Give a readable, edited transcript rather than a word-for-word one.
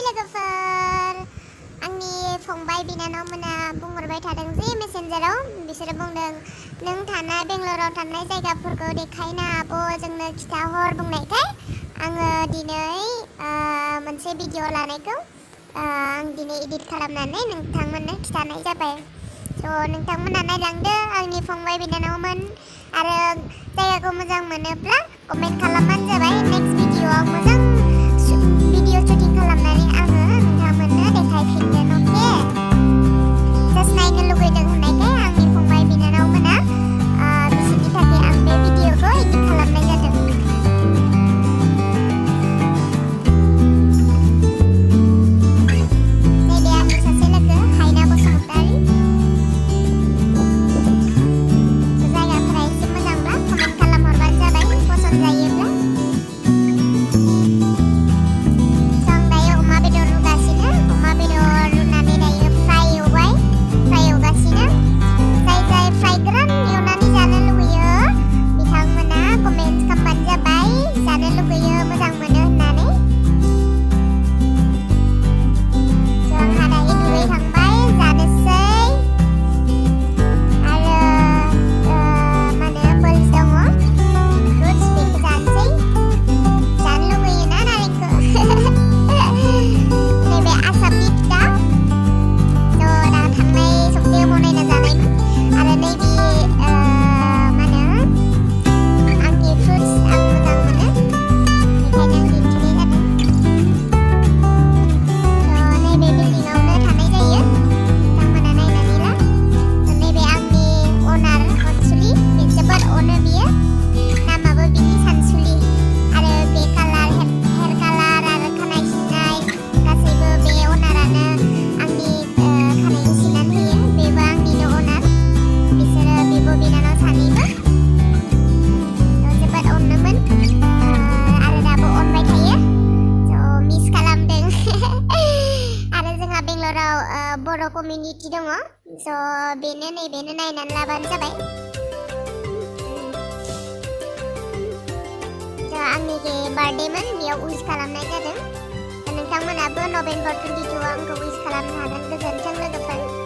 लोगोफोर आंनि फंबाय बिनानावमोना बुंहरबाय थादों जे मेसेन्जाराव बिसोरो बुंदों नों थानाय बेंगलराव थानाय जायगाफोरखौ देखायनो आब' जोंनो खिथाहर बुंनायखाय आङो दिनै मोनसे भिडिअ लानायखौ आं दिनै एडिट खालामनानै नोंथांमोननो खिथानाय जाबाय। स' नोंथांमोना नायलांदो आंनि फंबाय बिनानावमोन आरो जायगाखौ मोजां मोनोब्ला कमेन्ट खालामबानो जाबाय। नेक्स्ट भिडिअआव मोजां भिडिअ शुटिं खालामनानै आङो नोंथांमोननो देखायफिनगोन। अके जास्ट नायनो लुगैदों होननायखाय आंनि फंबाय बिनानावमोना बिसोरनि थाखाय आं बे भिडिअखौ एडिट खालामनाय जादों। नैबे आंनि सासे लोगो हायना बसुमतारी। जायगाफोरा एसे मोजांब्ला कमेन्ट खालामहरबानो जाबाय पसन्द जायोब्ला। बर' कमिउनिटि दङ स' बेनो नैबेनो नायनानै लाबानो जाबाय। स' आंनि बार्थडेमोन बेयाव उइस खालामनाय जादों। नोंथांमोनाबो नभेम्बर 22 आव आंखौ उइस खालामनो हागोन। गोजोन्थों लोगोफोर।